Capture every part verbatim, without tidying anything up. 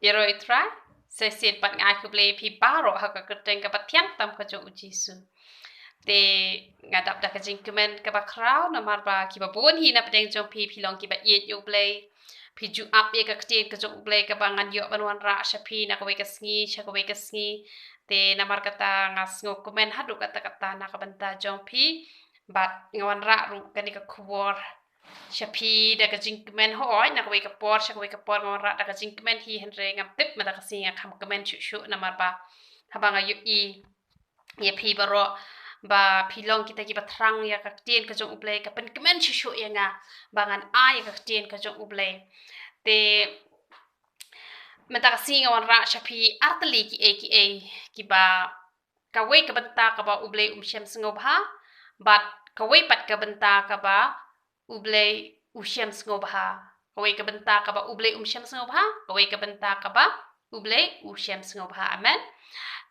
Ïaroh ïa u Trai, sa shisien pat nga ai khublei ïa phi baroh ha ka kyrteng kaba thiang tam ka jong u Jisu. Te nga dap da ka jingkmen kaba khraw namar ba kiba bun hi na pdeng jong phi, phi long kiba ïeit ïa u Blei. Phi ju ap ïa ka ktien ka jong u Blei kaba ngan ïoh ban wanrah sha phi na kawei ka sngi sha kawei ka sngi. Te namar kata nga sngewkmen haduh katta katta na ka bynta jong phi. Bad nga wanrah ruh kane ka khubor sha phi da ka jingkmen, hooid, na kawei ka por sha kawei ka por nga wanrah da ka jingkmen hi, hynrei ngam tip mynta ka sngi nga kham kmen shuh shuh namar ba haba nga ïohi ïa phi baroh ba phi long kita kiba thrang ïa ka ktien ka jong u Blei, ka pynkmen shuh shuh ïa nga ba ngan ai ïa ka ktien ka jong u Blei. Te mynta ka sngi nga wanrah sha phi artylli kiei kiei kiba, kawei ka bynta kaba u Blei um shem sngewbha, bad kawei pat ka bynta kaba u Blei u shem sngewbha. Kawei ka bynta kaba u Blei um shem sngewbha, kawei ka bynta kaba u Blei u shem sngewbha. Amen.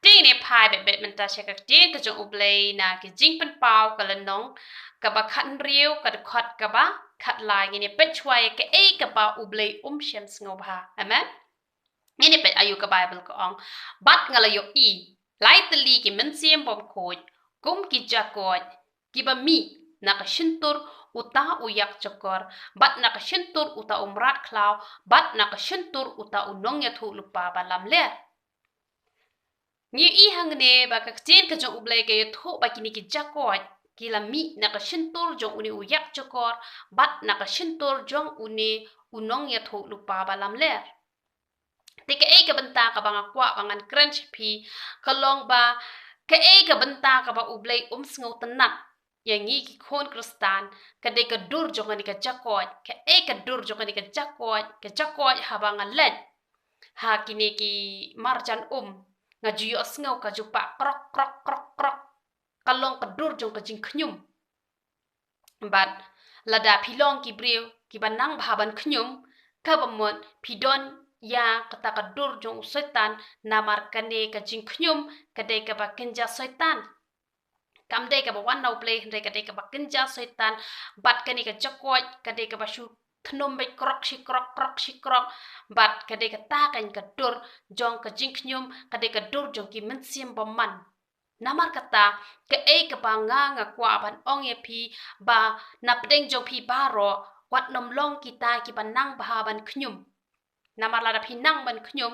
Te ngin ïa phai beit beit mynta sha ka ktien ka jong u Blei na ki Jingpynpaw ka lynnong kaba khathynriew, ka dkhot kaba khatlai. Ngin ïa peit shuwa ïa kaei kaba u Blei um shem sngewbha. Amen. Ngin ïa peit, aïu ka Baibl ka ong. Bad nga la ïohi lai tylli ki mynsiem bymkhuid kum ki jakoit kiba mih na ka shyntur uta u ïakjakor, bad na ka shyntur uta u mrad khlaw, bad na ka shyntur uta u nongïathuhlypa ba lamler. Ngi ïohi hangne ba ka ktien ka jong u Blei ka ïathuh ba kine ki jakoit ki la mih na ka shyntur jong une u ïakjakor, bad na ka shyntur jong une u nongïathuhlypa ba lamler. Te kaei ka bynta kaba nga kwah ba ngan kren sha phi ka long ba kaei ka bynta kaba u Blei um sngewtynnad ïa ngi ki khun Khristan, ka dei ka dur jong kane ka jakoit. Kaei ka dur jong kane ka jakoit? Ka jakoit, haba nga leit ha kine ki marjan um, nga ju ïohsngew ka ju pah krok krok krok krok. Ka long ka dur jong ka jingkhñium. Bad lada phi long ki briew kiba nang bha ban khñium, kaba mut phi don ïa kata ka dur jong u Soitan, namar kane ka jingkhñium ka dei kaba kynja Soitan. Kam dei kaba wan na u Blei, hynrei ka dei kaba kynja Soitan. Bad kane ka jakoit ka dei kaba shu thnum beit krok shi krok krok shi krok. Bad ka dei kata ka dur jong ka jingkhñium, ka dei ka dur jong ki mynsiem bymman. Namar kata, kaei kaba nga nga kwah ban ong ïa phi ba na pdeng jong phi baroh, wat nym long kita kiba nang bha ban khñium. Namar lada phi nang ban khñium,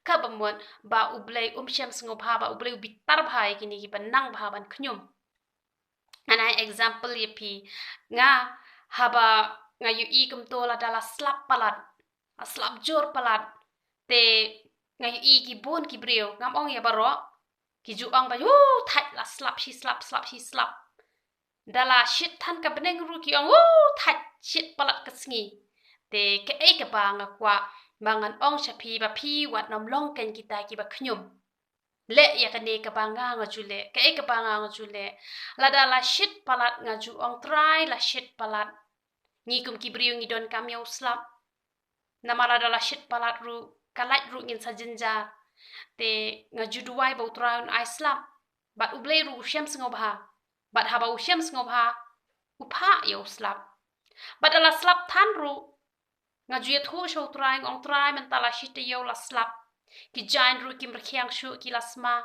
kaba mut ba u Blei um shem sngewbha, ba u Blei u bitar bha ïa kine kiba nang bha ban khñium. Ngan ai example ïa phi. Nga, haba nga ïohi kumto, lada la slap palat, la slap jur palat, te nga ïohi ki bun ki briew, ngam ong ïa baroh, ki ju ong ba, "Hu, thait, la slap shi slap, slap shi slap." Da la shit than ka bneng ruh ki ong, "Hu, thait, shit palat ka sngi." Te kaei kaba nga kwah ba ngan ong sha phi, ba phi wat nym long kein kita kiba khñium. Leh ïa kane kaba nga nga ju leh, kaei kaba nga nga ju leh. Lada la shit palat nga ju ong, "Trai, la shit palat." Ngi kum ki briew ngi donkam ïa u slap. Namar lada la shit palat ruh, ka lait ruh ngin sa jynjar. Te nga ju duwai ba u Trai un ai slap. Bad u Blei ruh u shem sngewbha. Bad haba u shem sngewbha, u phah ïa u slap. Bad da la slap than ruh, nga ju ïathuh sha u Trai, nga ong, "Trai, mynta la shi taïew la slap. Ki jaiñ ruh kim rkhiang shuh, ki la sma.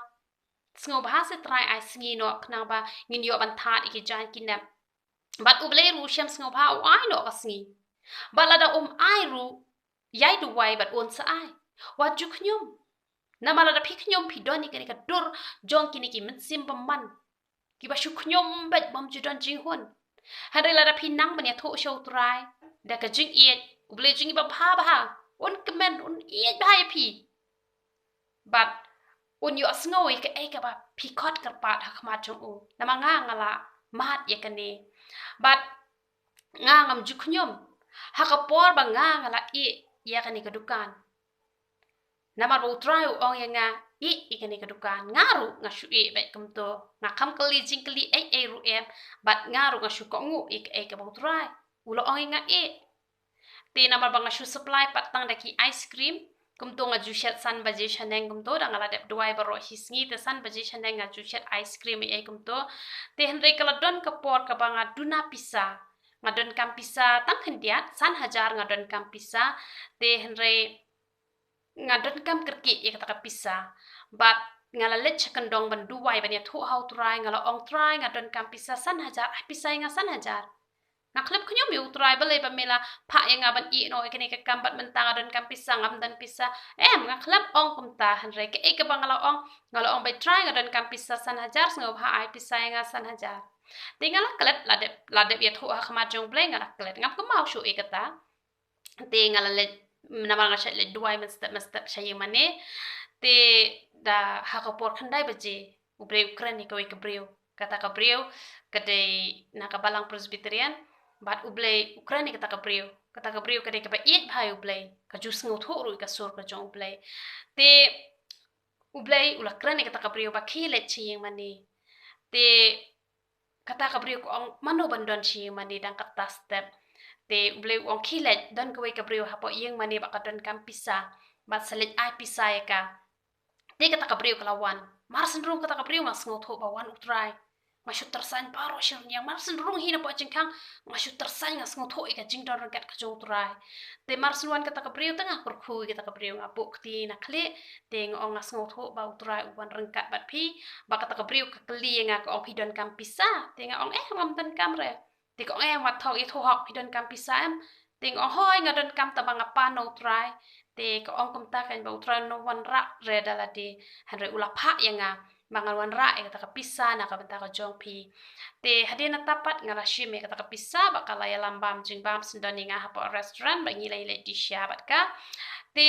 Sngewbha se Trai, ai sngi noh khnang ba ngin ïoh ban thad ïa ki jaiñ ki nep." Bad u Blei ruh u shem sngewbha, u ai noh ka sngi. Bad lada um ai ruh, ïai duwai bad un sa ai. Wat ju khñium. Namar lada phi khñium, phi don ïa kane ka dur jong kine ki mynsiem bymman kiba shu khñium beit bym ju don jinghun. Hynrei lada phi nang ban ïathuh sha u Trai da ka jingïeit, u Blei jong ngi ba bha bha, un kmen, un ïeit bha ïa phi. Bad un ïohsngew ïa kaei kaba phi khot kyrpad ha khmat jong u. Namar nga nga la mad ïa kane. Bad nga ngam ju khñium ha ka por ba nga nga la ïeh ïa kane ka dukan. Namar ba u Trai u ong ïa nga, "Ïeh ïa kane ka dukan." Nga ruh nga shu ïeh beit kumto. Nga kham kylli jingkylli ei ei ruh em. Bad nga ruh nga shu kohnguh ïa kaei kaba u Trai u la ong ïa nga ïeh. Te namar ba nga shu supply pat tang da ki ice cream, kumto nga ju shet san baje shaneng kumto, da nga la dep duwai baroh shi sngi, te san baje shaneng nga ju shet ice cream ei ei kumto. Te hynrei ka la don ka por kaba nga duna pisa. Nga donkam pisa tang khyndiat, san hajar nga donkam pisa. Te hynrei nga donkam kyrkieh ïa kata ka pisa. Bad nga la leit sha kyndong ban duwai ban ïathuh ha u Trai, nga la ong, Trai, nga donkam pisa san hajar, ai pisa ïa nga san hajar. Nga khlem khñium ïa u Trai, balei ba me la phah ïa nga ban ïeh noh ïa kane ka kam bad mynta nga donkam pisa, ngam don pisa. Em, nga khlem ong kumta, hynrei kaei kaba nga la ong, nga la ong, Bad Trai, nga donkam pisa san hajar, sngewbha ai pisa ïa nga san hajar. Te nga la klet, la dep, la dep ïathuh ha khmat jong U Blei, nga la klet, ngam kynmaw shuh ïa kata. Te nga la leit, namar nga shait leit duwai mynstep mynstep sha ïingmane. Te da ha ka por khyndai baje, U Blei u kren ïa kawei ka briew. Kata ka briew ka dei na ka Balang Presbyterian, bad U Blei u kren ïa kata ka briew. Kata ka briew ka dei kaba ïeit bha ïa U Blei, ka ju sngewthuh ruh ïa ka sur ka jong U Blei. Te U Blei u la kren ïa kata ka briew ba khie leit sha ïingmane. Te kata ka briew ka ong, mano ban don sha ïingmane dang katta step. Te U Blei u ong, khie leit, don kawei ka briew hapoh ïingmane ba ka donkam pisa, bad sa leit ai pisa ïa ka. Te kata ka briew ka la wan. Mar syn rung kata ka briew nga sngewthuh ba wan U Trai. Nga shu tyrsan baroh shi rynïeng, mar syn rung hi napoh jingkhang, nga shu tyrsan, nga sngewthuh ïa ka jingdon ryngkat ka jong U Trai. Te mar syn wan kata ka briew, te nga kyrkhu ïa kata ka briew, nga buh kti na khlieh. Te nga ong, nga sngewthuh ba U Trai u wan ryngkat bad phi. Ba kata ka briew ka kylli ïa nga, ka ong, phi donkam pisa? Te nga ong, eh, ngam donkam re. Te ka ong, eh, wat thok, ïathuh hok, phi donkam pisa em? Te nga ong, hooid, nga donkam, tangba nga pan na U Trai. Te ka ong kumta, kane ba U Trai un wanrah re da lade, hynrei u la phah ïa nga ba ngan wanrah ïa kata ka pisa na ka bynta ka jong phi. Te hadien nangta pat nga la shim ïa kata ka pisa bad ka la ïalam bam jingbam syndon ïa nga hapoh restaurant, bad ngi la ïaleit dih sha bad ka. Te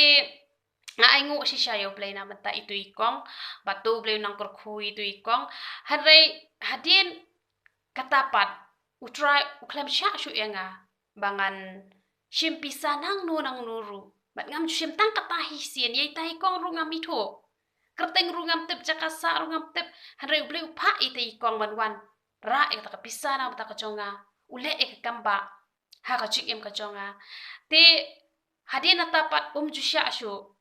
nga ainguh shisha ïa U Blei na bynta itu i kong, bad to U Blei u nang kyrkhu itu i kong. Hynrei hadien kata pat, U Trai u khlem shah shuh ïa nga ba ngan shim pisa nangno nangno ruh. Bad ngam ju shim tang kata hi sien, ïa ita i kong ruh ngam ithuh. Kyrteng ruh ngam tip, jaka sah ruh ngam tip. Hynrei U Blei u phah ita i kong ban wanrah ïa kata ka pisa na bynta ka jong nga. U leh ïa ka kam ba ha ka jingim ka jong nga. Te hadien nangta pat um ju shah shuh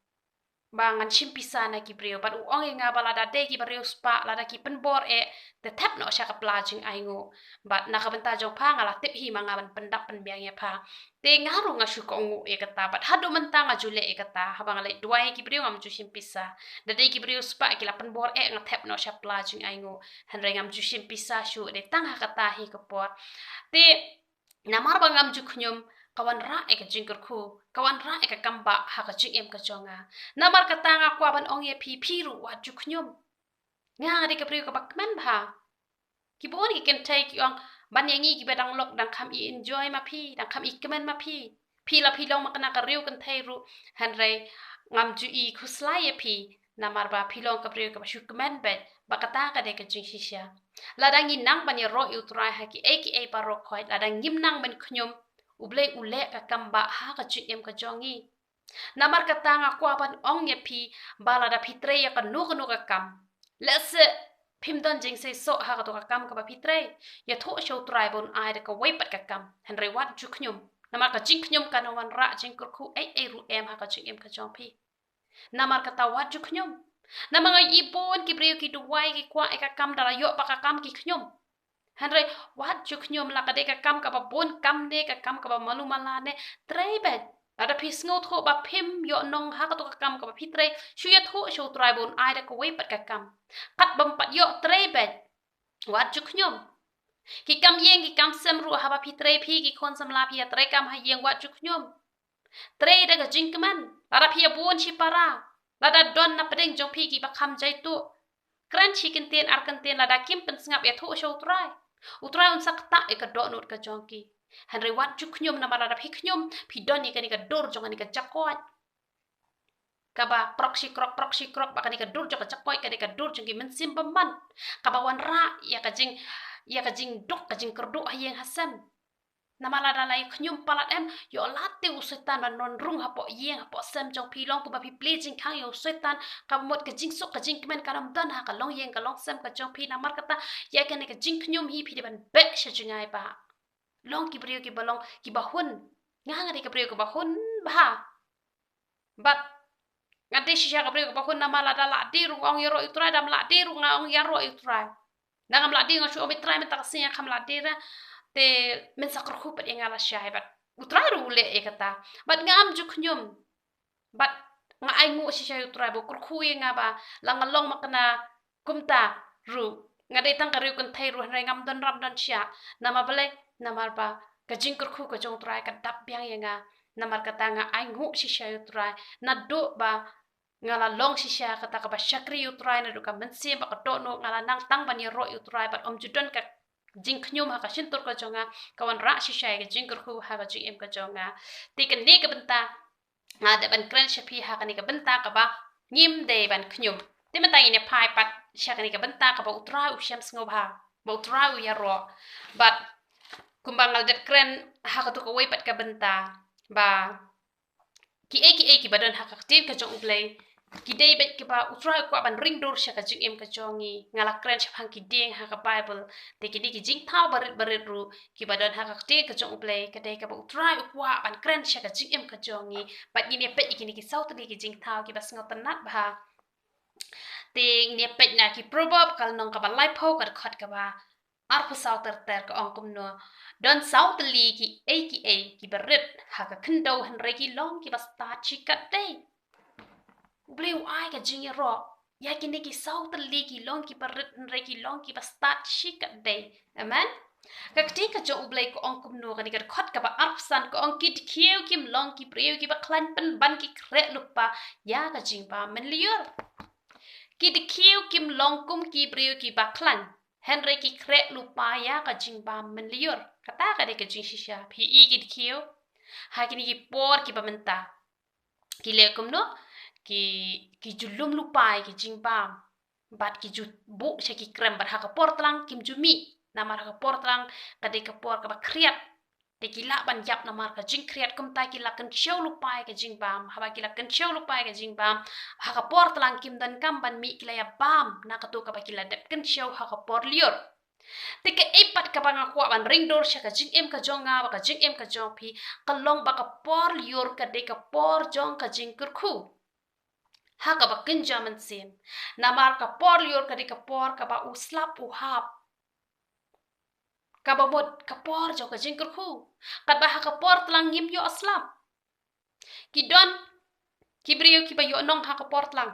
ba ngan shim pisa na ki briew. Bad u ong ïa nga ba lada dei ki ba riewspah, lada ki pynbor eh, te thep noh sha ka pla jingainguh. Bad na ka bynta jong pha nga la tip hi ma nga ban pyndap pynbiang ïa pha. Te nga ruh nga shu kohnguh ïa kata. Bad haduh mynta nga ju leh ïa kata. Haba nga leit duwai ïa ki briew ngam ju shim pisa. Da dei ki briew spah ki la pynbor eh nga thep noh sha pla jingainguh. Hynrei ngam ju shim pisa shuh, dei tang ha kata hi ka por. Te namar ba ngam ju khñium, ka wanrah ïa ka jingkyrkhu, ka wanrah ïa ka kam ba ha ka jingim ka jong nga. Namar kata nga kwah ban ong ïa phi, phi ruh wat ju khñium. Nga nga dei ka briew kaba kmen bha. Ki bun ki kynthei ki ong, ban ïa ngi kiba dang lok dang kham i enjoy ma phi, dang kham i kmen ma phi. Phi la phi long ma kane ka riew kynthei ruh, hynrei ngam ju i khuslai ïa phi, namar ba phi long ka briew kaba shu kmen beit, ba kata ka dei ka jingshisha. Lada ngi nang ban ïaroh ïa U Trai ha kiei kiei baroh khoit, lada ngim nang ban khñium, U Blei u leh ka kam ba ha ka jingim ka jong ngi. Namar kata nga kwah ban ong ïa phi, ba lada phi trei ïa kano kano ka kam, lehse phim don jingseisoh ha kato ka kam kaba phi trei, ïathuh sha U Trai ba un ai da kawei pat ka kam. Hynrei wat ju khñium. Namar ka jingkhñium kan wanrah jingkyrkhu ei ei ruh em ha ka jingim ka jong phi. Namar kata wat ju khñium. Namar nga i bun ki briew ki duwai, ki kwah ïa ka kam, da la ïoh pat ka kam ki khñium. Hynrei wat ju khñium, la ka dei ka kam kaba bun kam ne ka kam kaba malu mala ne, trei beit. Lada phi sngewthuh ba phim ïoh nong ha kato ka kam kaba phi trei, shu ïathuh sha U Trai ba un ai da kawei pat ka kam. Kat bym pat ïoh, trei beit. Wat ju khñium. Ki kam ïing ki kam sem ruh, haba phi trei, phi ki khun samla phi ïa trei kam ha ïing, wat ju khñium. Trei da ka jingkmen. Lada phi ïa bun shi para, lada don na pdeng jong phi kiba kham jaituh, kren shi kyntien ar kyntien, lada kim pynsngap, ïathuh sha U Trai. U Trai un sa ktah ïa ka dohnud ka jong ki. Hynrei wat ju khñium, namar lada phi khñium, phi don ïa kane ka dur jong kane ka jakoit kaba prok shi krok, prok shi krok, ba kane ka dur jong ka jakoit ka dei ka dur jong ki mynsiem bymman, kaba wanrah ïa ka jing, ïa ka jingduk, ka jingkyrduh ha ïing ha sem. Namar lada la ïa khñium palat em, ïoh lade u Soitan ban wan rung hapoh ïing hapoh sem jong phi, long kumba phi plie jingkhang ïa u Soitan, kaba mut ka jingsuk ka jingkmen kan ym don ha ka longïing ka longsem ka jong phi. Namar kata, ïa kane ka jingkhñium hi phi dei ban beh sha jngai ba long ki briew kiba long kiba hun. Nga nga dei ka briew kaba hun bha. Bad nga dei shisha ka briew kaba hun, namar lada lah dei ruh nga ong ïaroh ïa U Trai, da ym lah dei ruh nga ong ïaroh ïa U Trai. Da ngam lah dei nga shu ong, Bad Trai, mynta ka sngi nga kham lah dei re, te men sa kyrkhu pat ïa nga lashai. Bad U Trai ruh u leh ïa kata. Bad ngam ju khñium. Bad Nga ai nguh shisha ïa u Trai ba u kyrkhu ïa nga ba la nga long makna kumta ruh, nga dei tang ka riew kynthei ruh hynrei ngam don ram don shyiap. Namar balei? Namar ba ka jingkyrkhu ka jong u Trai ka dap biang ïa nga. Namar kata nga ai nguh shisha ïa u Trai naduh ba nga la long shisha kata kaba shakri ïa u Trai naduh ka mynsiem bad ka dohnud, nga la nang tang ban ïaroh ïa u Trai bad ym ju don ka jingkhñium ha ka shyntur ka jong nga, ka wanrah shisha ïa ka jingkyrkhu ha ka jingim ka jong nga. Te kane ka bynta nga dei ban kren sha phi ha kane ka bynta kaba ngim dei ban khñium. Te mynta ngin ïa phai pat sha kane ka bynta kaba u Trai u shem sngewbha, ba u Trai u ïaroh. Bad kumba nga la dep kren ha kato kawei pat ka bynta, ba kiei kiei kiba don ha ka ktien ka jong u Blei ki dei beit kiba u Trai u kwah ban ring dur sha ka jingim ka jong ngi. Nga la kren shaphang ki dieng ha ka Baibl, te kine ki jingthaw barit barit ruh kiba don ha ka ktien ka jong u Blei ka dei kaba u Trai u kwah ban kren sha ka jingim ka jong ngi. Bad ngin ïa peit ïa kine ki saw tylli ki jingthaw kiba sngewtynnat bha. Te ngin ïa peit na ki Proverb ka lynnong kaba laiphew ka dkhot kaba arphew saw ter ter, ka ong kumno: Don saw tylli kiei kiei kiba rit ha ka khyndew hynrei ki long kiba stad shikatdei. U Blei u ai ka jingïaroh ïa kine ki saw tylli ki long kiba rit hynrei ki long kiba stad shikatdei. Amen. Ka ktien ka jong u Blei ka ong kumno, kane ka dkhot kaba arphew san ka ong: Ki dkhiew kim long ki briew kiba khlaiñ pynban ki khreh lypa ïa ka jingbam mynlyiur. Ki dkhiew kim long kum ki briew kiba khlaiñ, hynrei ki khreh lypa ïa ka jingbam mynlyiur. Kata ka dei ka jingshisha. Phi i ki dkhiew ha kine ki por kiba mynta ki leh kumno? Ki, ki ju lum lypa ïa ki jingbam bad ki ju buh sha ki krem bad ha ka por tlang kim ju mih. Namar ha ka por tlang ka dei ka por kaba khriat. Te ki lah ban ïap namar ka jingkhriat, kumta ki la kynshew lypa ïa ka jingbam. Haba ki la kynshew lypa ïa ka jingbam, ha ka por tlang kim donkam ban mih, ki la ïa bam na kato kaba ki la dep kynshew ha ka por lyiur. Te kaei pat kaba nga kwah ban ring dur sha ka jingim ka jong nga bad ka jingim ka jong phi, ka long ba ka por lyiur ka dei ka por jong ka jingkyrkhu ha kaba kynja mynsiem. Namar ka por lyiur ka dei ka por kaba u slap u hap, kaba mut ka por jong ka jingkyrkhu. Katba ha ka por tlang ngim ïoh slap. Ki don ki briew kiba ïoh nong ha ka por tlang,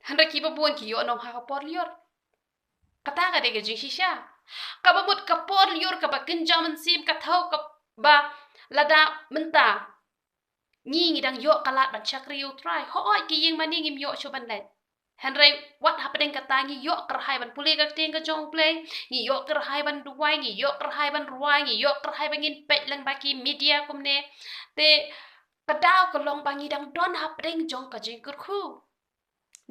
hynrei kiba bun ki ïoh nong ha ka por lyiur. Kata ka dei ka jingshisha. Kaba mut ka por lyiur kaba kynja mynsiem ka thew kaba lada mynta ngi, ngi dang ïoh ka lad ban shakri ïa u Trai, hooid, ki ïing mane ngim ïoh shuh ban leit. Hynrei wat hapdeng kata ngi ïoh kyrhai ban pule ka ktien ka jong u Blei, ngi ïoh kyrhai ban duwai, ngi ïoh kyrhai ban rwai, ngi ïoh kyrhai ba ngin peit lyngba ki media kumne. Te ka daw ka long ba ngi dang don hapdeng jong ka jingkyrkhu.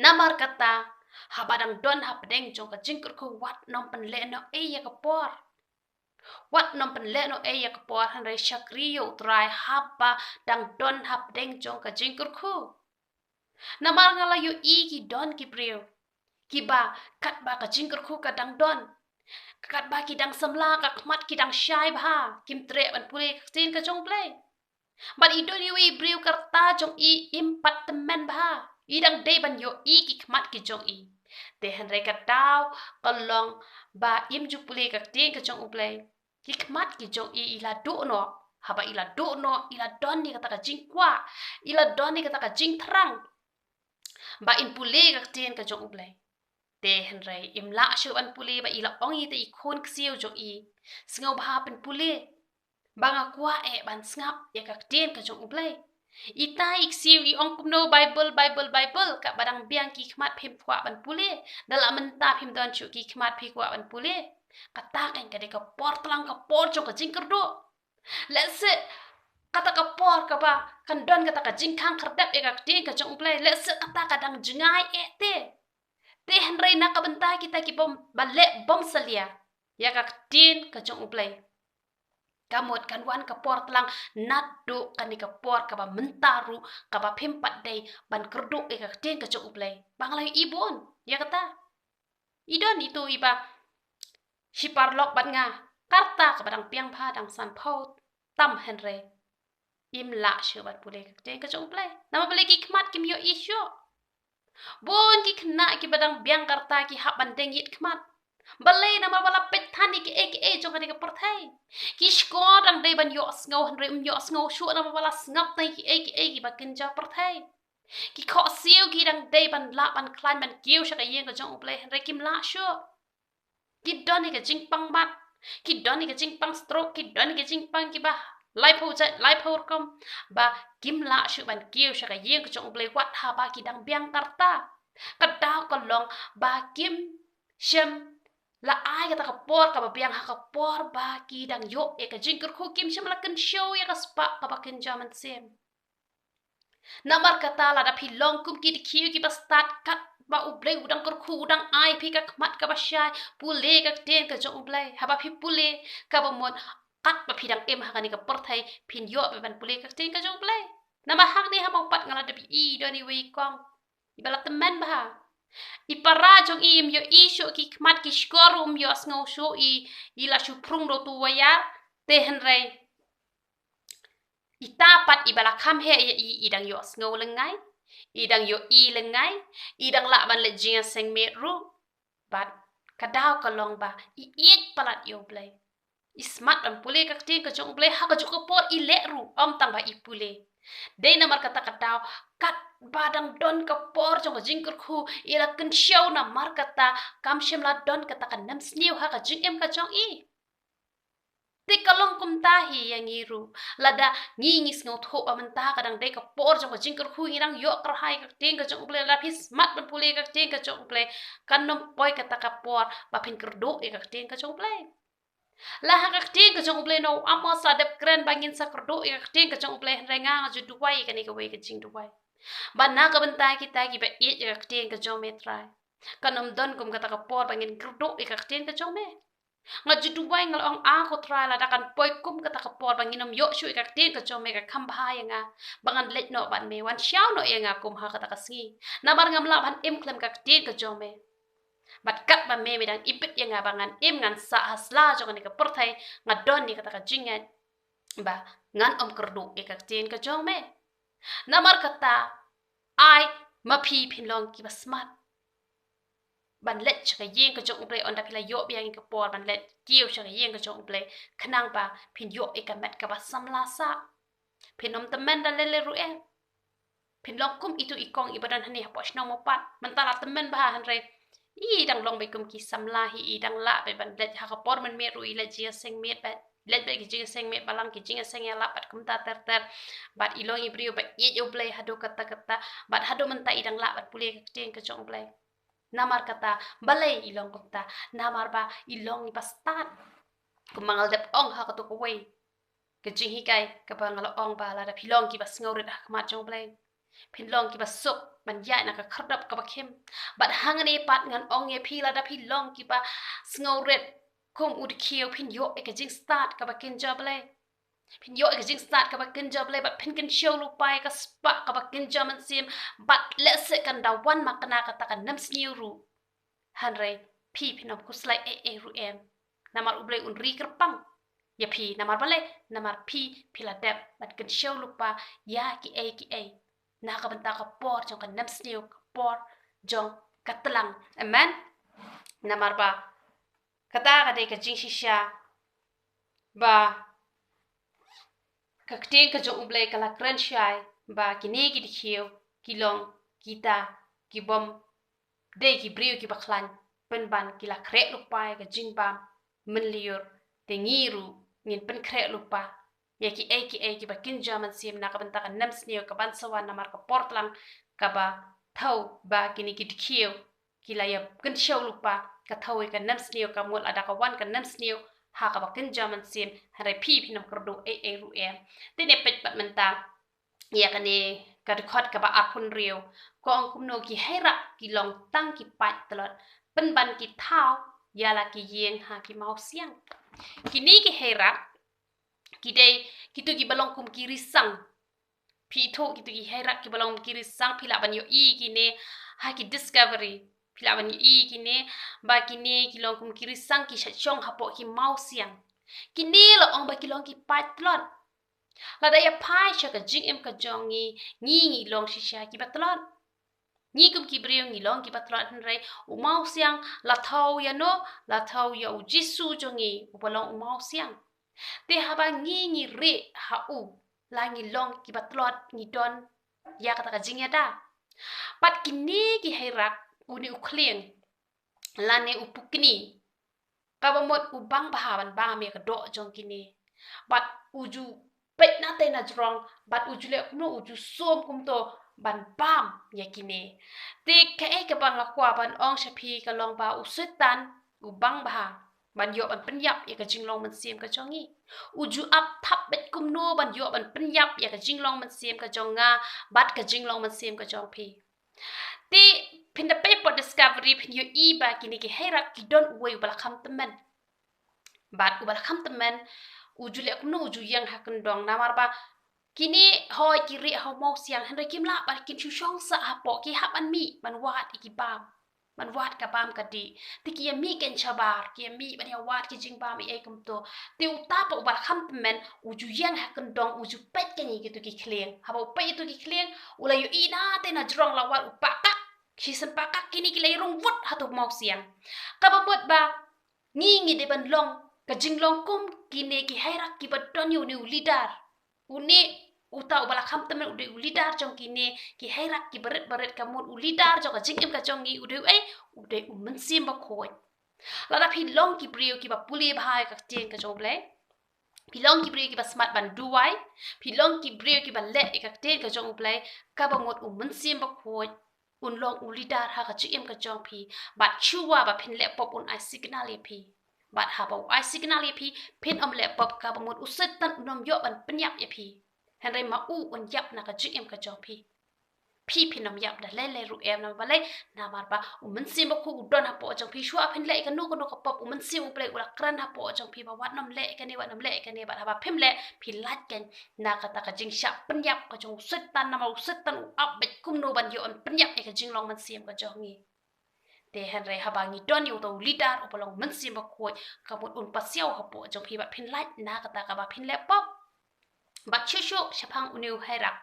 Namar kata, haba dang don hapdeng jong ka jingkyrkhu, wat nym pynlehnohei ïa ka por. Wat nym pynlehnohei ïa ka por, hynrei shakri ïa u Trai haba dang don hapdeng jong ka jingkyrkhu. Namar nga la ïohi ki don ki briew kiba katba ka jingkyrkhu ka dang don, katba ki dang samla, ka khmat ki dang shai bha, kim treh ban pule ka ktien ka jong u Blei. Bad i don iwei i briew ka rta jong i im pat tymmen bha, i dang dei ban ïohi ki khmat ki jong i. Te hynrei ka daw ka long ba im ju pule ka ktien ka jong u Blei, ki khmat ki jong i i la duh noh. Haba i la duh noh, i la don ïa kata ka jingkwah, i la don ïa kata ka jingthrang ba in pule ka ktien ka jong u Blei. Te hynrei im lah shuh ban pule, ba i la ong ïa ita i khun ksiew jong i, sngewbha pynpule, ba nga kwah eh ban sngap ïa ka ktien ka jong u Blei. Ita i ksiew i ong kumno, Baibl, Baibl, Baibl, katba dang biang ki khmat phim kwah ban pule. Da la mynta phim don shuh ki khmat phi kwah ban pule. Kata kan ka dei ka por tlang, ka por jong ka jingkyrduh. Lehse kata ka por kaba kan don kata ka jingkhang khyrdep ïa ka ktien ka jong u Blei, lehse kata ka dang jngai eh te. Te hynrei na ka bynta kita ki bym, ba leh bym salia ïa ka ktien ka jong u Blei, ka mut kan wan ka por tlang naduh kane ka por kaba mynta ruh, kaba phim pat dei ban kyrduh ïa ka ktien ka jong u Blei. Ba nga la ïohi bun ïa kata. I don itu iba shi paralok bad nga, ka rta kaba dang biang bha, dang sanphew tam, hynrei im lah shuh ban pule ka ktien ka jong u Blei. Namar balei? Ki khmat kim ïohi shuh. Bun ki khynnah kiba dang biang ka rta ki hap ban deng ïit khmat. Balei? Namar ba la peit than ïa kiei kiei jong kane ka pyrthei. Ki shkor dang dei ban ïohsngew hynrei ym ïohsngew shuh namar ba la sngap tang ïa kiei kiei kiba kynja pyrthei. Ki khohsiew ki dang dei ban lah ban khlaiñ ban kiew sha ka ïing ka jong U Blei, hynrei kim lah shuh. Ki don ïa ka jingpang mat, ki don ïa ka jingpang stroke, ki don ïa ka jingpang kiba laiphew jait, laiphew rukom, ba kim lah shuh ban kiew sha ka ïing ka jong U Blei wat haba ki dang biang ka rta. Ka daw ka long ba kim shym la ai kata ka por kaba biang ha ka por ba ki dang ïoh ïa ka jingkyrkhu, kim shym la kynshew ïa ka spah kaba kynja mynsiem. Namar kata lada phi long kum ki dkhiew kiba stad, katba U Blei u dang kyrkhu, u dang ai phi ka khmat kaba shai, pule ka ktien ka jong U Blei. Haba phi pule, kaba mut katba phi dang im ha kane ka pyrthei phin ïoh ban pule ka ktien ka jong U Blei. Namar hangne ha Mawpat nga la dep ïohi don iwei i kong iba la tymmen bha. I para jong i im ïohi shuh ki khmat, ki shkor um ïohsngew shuh i, i la shu phrung da utu u wire. Te hynrei ita pat iba la kham heh ïa i, i dang ïohsngew lyngngai, i dang ïohi lyngngai, i dang lah ban leit jingïaseng miet ruh. Bad ka daw ka long ba i ïeit palat ïa U Blei. I smat ban pule ka ktien ka jong U Blei, ha kajuh ka por i leh ruh, ym tang ba i pule. Dei namar kata ka daw, katba dang don ka por jong ka jingkyrkhu, i la kynshew, namar kata kam shym la don kata ka nemsniew ha ka jingim ka jong i. Te ka long kumta hi ïa ngi ruh. Lada ngi, ngi sngewthuh ba mynta ka dang dei ka por jong ka jingkyrkhu, ngi dang ïoh kyrhai ka ktien ka jong U Blei, lada phi smat ban pule ka ktien ka jong U Blei, kan ym poi kata ka por ba phin kyrduh ïa ka ktien ka jong U Blei. La ha ka ktien ka jong U Blei na u Amos la dep kren ba ngin sa kyrduh ïa ka ktien ka jong U Blei, hynrei nga, nga ju duwai ïa kane kawei ka jingduwai, ba na ka bynta kita kiba ïeit ïa ka ktien ka jong me, Trai, kan ym don kum kata ka por ba ngin kyrduh ïa ka ktien ka jong me. Nga ju duwai, nga la ong, A ko Trai, lada kan poi kum kata ka por ba ngin ym ïoh shuh ïa ka ktien ka jong me, ka kham bha ïa nga ba ngan leit noh bad me, wan shaw noh ïa nga kum ha kata ka sngi. Namar ngam lah ban im khlem ka ktien ka jong me. Bad katba me, me dang ibit ïa nga ba ngan im, ngan sah ha sla jong kane ka pyrthei, nga don ïa kata ka jingngeit ba ngan ym kyrduh ïa ka ktien ka jong me. Namar kata, ai ma phi phin long kiba smat ban leit sha ka ïing ka jong U Blei, ynda phi la ïoh biang ïa ka por ban leit kiew sha ka ïing ka jong U Blei, khnang ba phin ïoh ïa ka met kaba samla sah. Phin ym tymmen da lei lei ruh em. Phin long kum itu i kong iba don hangne hapoh shnong Mawpat. Mynta la tymmen bha, hynrei i dang long beit kum ki samla hi, i dang lah beit ban leit ha ka por mynmiet ruh, i leit jingïaseng miet beit, leit beit ki jingïaseng miet balang, ki jingïaseng ïalap bad kumta ter ter. Bad i long i briew ba ïeit ïa U Blei haduh katta katta. Bad haduh mynta i dang lah ban pule ka ktien ka jong U Blei. Namar kata, balei i long kumta? Namar ba i long iba stad. Kumba nga la dep ong ha kato kawei ka jinghikai kaba nga la ong, ba lada phi long kiba sngewrit ha khmat jong U Blei, phin long kiba suk ban ïaid na ka khyrdop kaba khim. Bad hangne pat ngan ong ïa phi, lada phi long kiba sngewrit kum u dkhiew, phin ïoh ïa ka jingstad kaba kynja Blei. Phin ïoh ïa ka jingstad kaba kynja Blei, bad phin kynshew lypa ïa ka spah kaba kynja mynsiem, bad lehse kan da wan makna kata ka nemsniew ruh, hynrei phi phin ym khuslai ei ei ruh em. Namar U Blei un ri kyrpang ïa phi. Namar balei? Namar phi, phi la dep ban kynshew lypa ïa kiei kiei na ka bynta ka por jong ka nemsniew, ka por jong ka tlang. Amen. Namar ba kata ka dei ka jingshisha ba ka ktien ka jong U Blei ka la kren shai ba kine ki dkhiew ki long kita ki bym dei ki briew kiba khlaiñ, pynban ki la khreh lypa ïa ka jingbam mynlyiur. Te ngi ruh ngin pynkhreh lypa ïa kiei kiei kiba kynja mynsiem na ka bynta ka nemsniew ka ban sa wan, namar ka por tlang kaba thew ba kine ki dkhiew ki la ïa kynshew lypa, ka thew ïa ka nemsniew, ka mut lada ka wan ka nemsniew ha kaba kynja mynsiem, hynrei phi phin ym kyrduh ei ei ruh em. Te ne peit pat mynta ïa kane ka dkhot kaba arphew hynriew, ka ong kumno: Ki hei rak ki long tang ki paid tlot, pynban ki thaw ïa la ki ïing ha ki mawsiang. Kine ki hei rak ki dei kito kiba long kum ki risang. Phi ithuh kito ki hei rak kiba long ki risang, phi lah ban ïohi kine ha ki Discovery. Phi lah ban ïohi kine ba kine ki long kum ki risang, ki shait shong hapoh ki mawsiang. Kine la ong ba ki long ki paid tlot. Lada ïa phai sha ka jingim ka jong ngi, ngi ngi long shisha kiba tlot. Ngi kum ki briew ngi long kiba tlot, hynrei u mawsiang la thew ïa no? La thew ïa U Jisu jong ngi uba long u mawsiang. Te haba ngi ngi rieh ha u, la ngi long kiba tlot, ngi don ïa kata ka jingïada. Bad kine ki hairak, une u khlieng lane u pukni, kaba mut u bang bha ban bam ïa ka doh jong kine. Bad u ju peit na tei na jrong, bad u ju leh kumno, u ju sum kumto ban bam ïa kine. Te kaei kaba nga kwah ban ong sha phi ka long ba u Soitan u bang bha ban ïoh ban pynïap ïa ka jinglong mynsiem ka jong ngi. U ju ap thap beit kumno ban ïoh ban pynïap ïa ka jinglong mynsiem ka jong nga bad ka jinglong mynsiem ka jong phi. Te phin da peit hapoh Discovery phin ïohi ba kine ki hairak ki don uwei uba la kham tymmen. Bad uba la kham tymmen u ju leh kumno, u ju ïeng ha kyndong, namar ba kine hoi ki rieh ha u mawsiang, hynrei kim lah ba kin shu shong sah hapoh, ki hap ban mih ban wad ïa ki bam, ban wad ka bam ka dih. Te ki ïa mih kein shabar, ki ïa mih ban ïa wad ki jingbam ei ei kumto. Te uta pat uba la kham tymmen u ju ïeng ha kyndong, u ju peit kein ïa kito ki khlieng. Haba u peit ïa kito ki khlieng, u la ïohi na tei na jrong la wad u pakak, shisien pakak, kine ki la ïa rung wut ha uto u mawsiang. Kaba mut ba ngi, ngi dei ban long ka jinglong kum kine ki hairak kiba don ïa une u leader. Une, uta uba la kham tymmen u dei u leader jong kine ki hairak kiba rit ba rit. Ka mut u leader jong ka jingim ka jong ngi u dei uei? U dei u Mynsiem Bakhuid. Lada phi long ki briew kiba pule bha ïa ka ktien ka jong U Blei, phi long ki briew kiba smat ban duwai, phi long ki briew kiba leh ïa ka ktien ka jong U Blei, kaba mut u Mynsiem Bakhuid un long u leader ha ka jingim ka jong phi. Bad shuwa ba phin leh pop un ai signal ïa phi. Bad haba u ai signal ïa phi, phin ym leh pop, kaba mut u Soitan un ym ïoh ban pynïap ïa phi. Hynrei ma u un ïap na ka jingim ka jong phi. Phi phin ym ïap da lei lei ruh em, namar balei? Namar ba u Mynsiem Bakhuid u don hapoh jong phi. Shuwa phin leh kano kano ka pop, u Mynsiem U Blei u la kren hapoh jong phi ba wat nym leh kane, wat nym leh kane. Bad haba phim leh, phi lait kein na kata ka jingshah pynïap ka jong u Soitan, namar u Soitan u ap beit kumno ban ïoh ban pynïap ïa ka jinglong mynsiem ka jong ngi. Te hynrei haba ngi don ïa uta u leader uba long Mynsiem Bakhuid, ka mut un pasiaw hapoh jong phi bad phin lait na kata kaba phin leh pop. Bad shuh shuh shaphang une u hairak.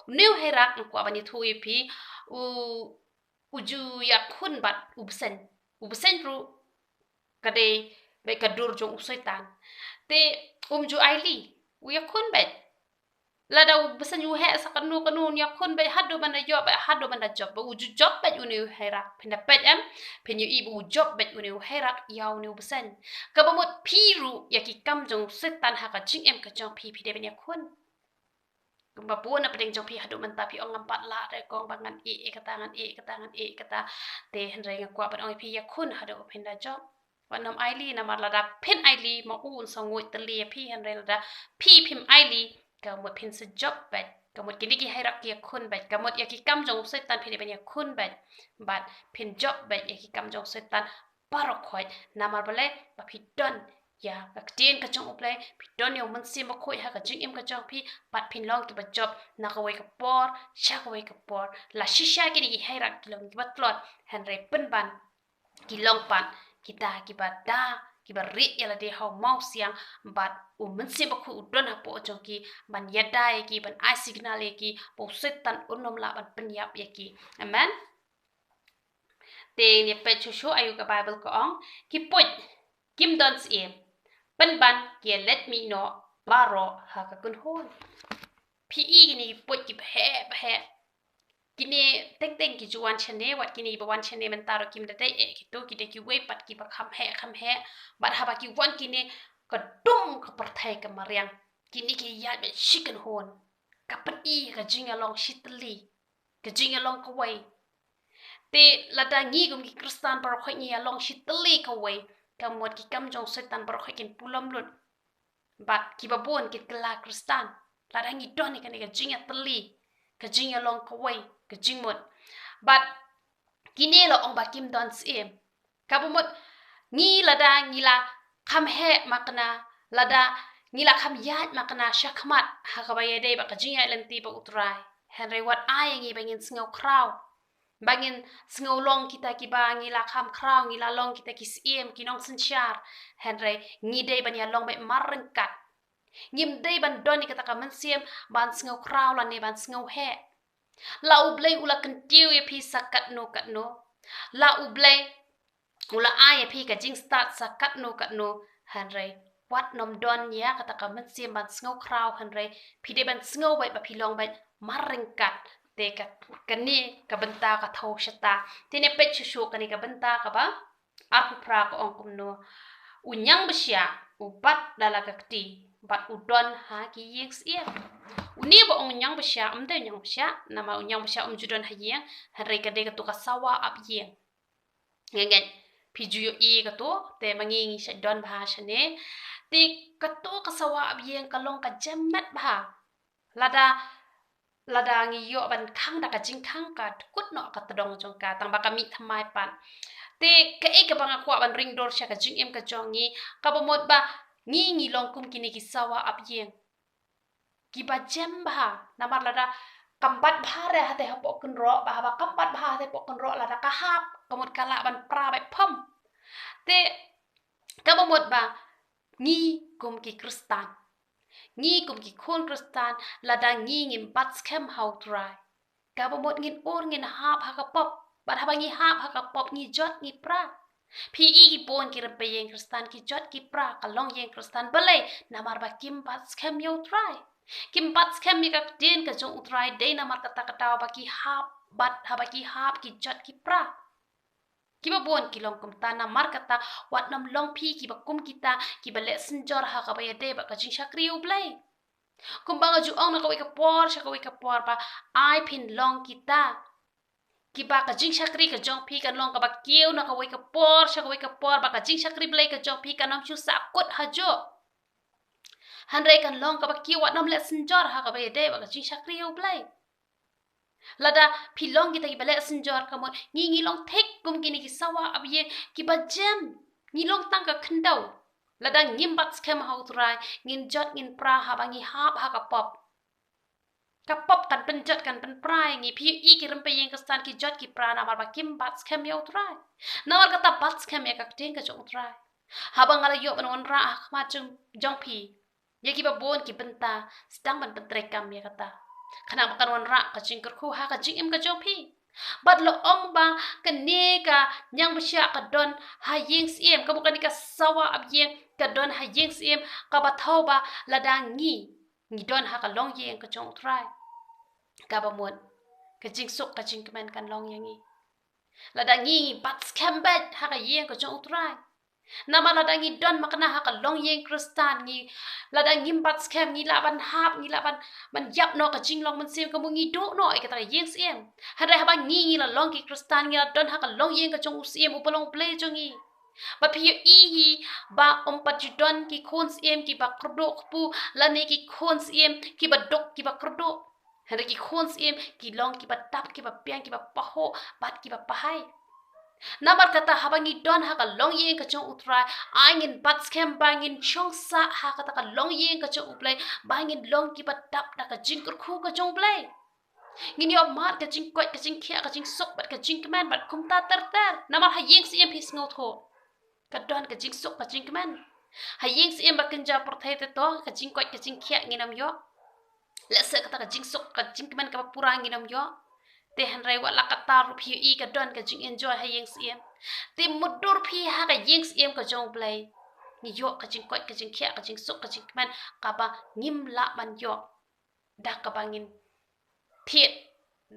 Une u hairak nga kwah ban ïathuh ïa phi, u, u ju ïakhun bad u bseiñ. U bseiñ ruh ka dei beit ka dur jong u Soitan. Te um ju ailad, u ïakhun beit. Lada u bseiñ u heh sa kano kano, un ïakhun beit haduh ban da ïoh beit, haduh ban da jop beit. U ju jop beit une u hairak. Phin da peit em, phin ïohi ba u jop beit une u hairak ïa une u bseiñ. Kaba mut phi ruh ïa ki kam jong u Soitan ha ka jingim ka jong phi, phi dei ban ïakhun. Kumba bun na pdeng jong phi haduh mynta phi ong, ngam pat lah re kong ba ngan ïeh ïa kata, ngan ïeh ïa kata, ngan ïeh ïa kata. Te hynrei nga kwah ban ong ïa phi, ïakhun haduh ba phin da jop. Wat nym ailad, namar lada phin ailad ma u un sa nguid tylli ïa phi, hynrei lada phi phim ailad, ka mut phin sa jop beit. Ka mut kine ki hairak ki ïakhun beit. Ka mut ïa ki kam jong u Soitan phi dei ban ïakhun beit. Bad phin jop beit ïa ki kam jong u Soitan baroh khoit. Namar balei? Ba phi don ïa ka ktien ka jong U Blei, phi don ïa u Mynsiem Bakhuid ha ka jingim ka jong phi, bad phin long kiba jop na kawei ka por sha kawei ka por. La shisha kine ki hairak ki long kiba tlot, hynrei pynban ki long pat kita kiba da, kiba rieh ïa lade ha u mawsiang, bad u Mynsiem Bakhuid u don hapoh jong ki ban ïada ïa ki, ban ai signal ïa ki ba u Soitan un nym lah ban pynïap ïa ki. Amen. Te ngin ïa peit shuh shuh aïu ka Baibl ka ong. Ki puit kim don syiem, pynban ki ïa leit mih noh baroh ha ka kynhun. Phi i kine ki puit kiba heh ba heh. Kine teng teng ki ju wan shane, wat kine ba wan shane mynta ruh kim da dei eh kito, ki dei kiwei pat kiba kham heh kham heh. Bad haba ki wan kine, ka dum ka pyrthei ka mariang. Kine ki ïaid beit shi kynhun. Ka pyni ka jingïalong shi tylli, ka jingïalong kawei. Te lada ngi kum ki Khristan baroh khoit ngi ïalong shi tylli kawei, ka mut ki kam jong u Soitan baroh khoit kin pulom lut. Bad kiba bun kin kylla Khristan lada ngi don ïa kane ka jingïatylli, ka jingïalong kawei, ka jingmut. Bad kine la ong ba kim don syiem. Kaba mut ngi lada ngi la kham heh makna, lada ngi la kham ïaid makna shakhmat ha kaba ïadei bad ka jingïaid lynti bad U Trai, hynrei wat ai ïa ngi ba ngin sngew khraw, ba ngin sngew long kita kiba ngi la kham khraw, ngi la long kita ki syiem, ki nongsynshar. Hynrei ngi dei ban ïalong beit marryngkat. Ngim dei ban don ïa kata ka mynsiem ban sngew khraw lane ban sngew heh. La U Blei u la kyntiew ïa phi sa katno katno, la U Blei u la ai ïa phi ka jingstad sa katno katno, hynrei wat nym don ïa kata ka mynsiem ban sngew khraw, hynrei phi dei ban sngew beit ba phi long beit marryngkat. Te ka, kane ka bynta ka thew shata. Te ne peit shuh shuh kane ka bynta kaba arphew phra ka ong kumno. U ñiang bishia u bat da la ka kti bad u don ha ki ïing syiem. Une ba ong ñiang bishia, ym dei ñiang bishia, namar u ñiang bishia um ju don ha ïing, hynrei ka dei katu ka sawa ap ïing. Nga ngeit phi ju ïohi katu, te ma ngi ngi shait don bha shane. Te katu ka sawa ap ïing ka long ka jem met bha. Lada, lada ngi ïoh ban khang da ka jingkhang ka kut noh ka tdong jong ka, tang ba ka mih thymmai pat. Te kaei kaba nga kwah ban ring dur sha ka jingim ka jong ngi, kaba mut ba ngi ngi long kum kine ki sawa ap ïing. Kiba jem bha, namar lada kam bat bha re hate hapoh kynroh, ba haba kam bat bha hate hapoh kynroh lada ka hap, ka mut ka lah ban pra beit phom. Te kaba mut ba ngi kum ki Khristan, ngi kum ki khun Khristan, lada ngi ngim bat skhem ha u Trai, kaba mut ngin ur ngin hap ha ka pop. Bad haba ngi hap ha ka pop ngi jot ngi pra. Phi i ki bun ki rympei ïing Khristan ki jot ki pra ka longïing Khristan. Balei? Namar ba kim bat skhem ïa u Trai. Kim bat skhem ïa ka ktien ka jong u Trai, dei namar kata ka daw ba ki hap, bad haba ki hap ki jot ki pra. Kiba bun ki long kumta, namar kata wat nym long phi kiba kum kita kiba leh synjor ha kaba ïadei bad ka jingshakri U Blei. Kumba nga ju ong na kawei ka por sha kawei ka por ba ai phin long kita kiba ka jingshakri ka jong phi kan long kaba kiew na kawei ka por sha kawei ka por, ba ka jingshakri Blei ka jong phi kan ym shu sahkut hajuh. Hynrei kan long kaba kiew, wat nym leh synjor ha kaba ïadei bad ka jingshakri U Blei. Lada phi long kita kiba leh synjor, ka mut ngi ngi long thik kum kine ki sawa ap ïing kiba jem, ngi long tang ka khyndew. Lada ngim bat skhem ha u Trai, ngin jot ngin pra haba ngi hap ha ka pop. Ka pop kan pynjot kan pynpra ïa ngi. Phi i ki rympei ïing Khristan ki jot ki pra namar ba kim bat skhem ïa u Trai. Namar kata bat skhem ïa ka ktien ka jong u Trai. Haba nga la ïoh ban wanrah ha khmat jong, jong phi ïa kiba bun ki bynta, sdang ban pyntreikam ïa kata, khnang ba kan wanrah ka jingkyrkhu ha ka jingim ka jong phi. Bad la ong ba kane ka ñiang bishia ka don ha ïing syiem, ka mut kane ka sawa ap ïing ka don ha ïing syiem, kaba thew ba lada ngi ngi don ha ka longïing ka jong u Trai, kaba mut ka jingsuk ka jingkmen kan long ïa ngi. Lada ngi ngi bat skhem beit ha ka ïing ka jong u Trai. Namar lada ngi don makna ha ka longïing Khristan ngi, lada ngim bat skhem ngi lah ban hap, ngi lah ban, ban ïap noh ka jinglong mynsiem, ka mut ngi duh noh ïa kata ka ïing syiem. Hynrei haba ngi ngi la long ki Khristan, ngi la don ha ka longïing ka jong u syiem uba long Blei jong ngi. Ba phi ïohi hi ba ym pat ju don ki khun syiem kiba kyrduh kpu lane ki khun syiem kiba duk kiba kyrduh. Hynrei ki khun syiem ki long kiba dap, kiba biang, kiba pahuh bad kiba pahai. Namar kata haba ngi don ha ka longïing ka jong u Trai, ai ngin bat skhem ba ngin shong sah ha kata ka longïing ka jong u Blei, ba ngin long kiba dap da ka jingkyrkhu ka jong u Blei. Ngin ïoh mad ka jingkoit ka jingkhiah, ka jingsuk bad ka jingkmen bad kumta ter ter. Namar ha ïing syiem phi sngewthuh ka don ka jingsuk ka jingkmen. Ha ïing syiem ba kynja pyrthei te to ka jingkoit ka jingkhiah ngin ym ïoh. Lehse kata ka jingsuk ka jingkmen kaba pura ngin ym ïoh. Te hynrei wat la katta ruh phi ïohi ka don ka jingenjoy ha ïing syiem. Te mutdur phi ha ka ïing syiem ka jong u Blei, ngi ïoh ka jingkoit ka jingkhiah, ka jingsuk ka jingkmen kaba ngim lah ban ïoh da kaba ngin thied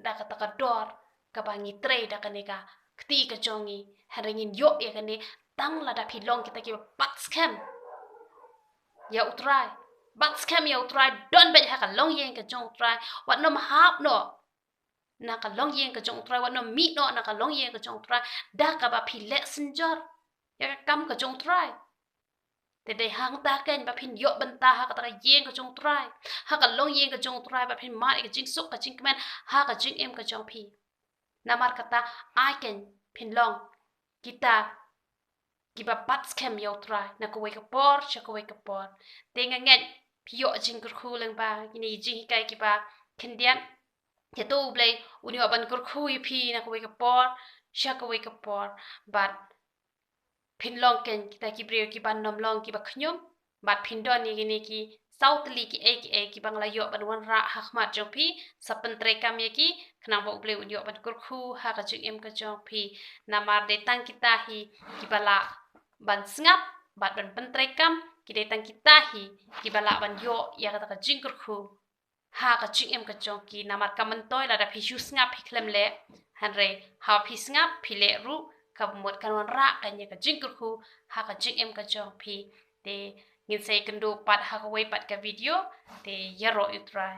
da kata ka dor kaba ngi trei da kane ka kti ka jong ngi. Hynrei ngin ïoh ïa kane tang lada phi long kita kiba bat skhem ïa u Trai. Bat skhem ïa u Trai, don beit ha ka longïing ka jong u Trai, wat nym hap noh na ka longïing ka jong u Trai, wat nym mih noh na ka longïing ka jong u Trai da kaba phi leh synjor ïa ka kam ka jong u Trai. Te dei hangta kein ba phin ïoh bynta ha kata ka ïing ka jong u Trai, ha ka longïing ka jong u Trai, ba phin mad ïa ka jingsuk ka jingkmen ha ka jingim ka jong phi. Namar kata ai kein phin long kita kiba bat skhem ïa u Trai na kawei ka por sha kawei ka por. Te nga ngeit phi ïoh jingkyrkhu lyngba kine ki jinghikai kiba khyndiat. Te to u Blei un ïoh ban kyrkhu ïa phi na kawei ka por sha kawei ka por. Bad phin long kein kita ki briew kiba nym long kiba khñium. Bad phin don ïa kine ki saw tylli kiei kiei kiba nga la ïoh ban wanrah ha khmat jong phi, sa pyntreikam ïa ki khnang ba u Blei un ïoh ban kyrkhu ha ka jingim ka jong phi. Namar dei tang kita hi kiba lah ban sngap bad ban pyntreikam, ki dei tang kita hi kiba lah ban ïoh ïa kata ka jingkyrkhu. ha ka jingim ka jong ki, namar ka myntoi lada phi shu sngap phi khlem leh, hynrei ha phi sngap phi leh ruh, ka mut kan wanrah kane ka jingkyrkhu ha ka jingim ka jong phi. Te ngin sa ïakynduh pat ha kawei pat ka video, te ïaroh ïa U Trai.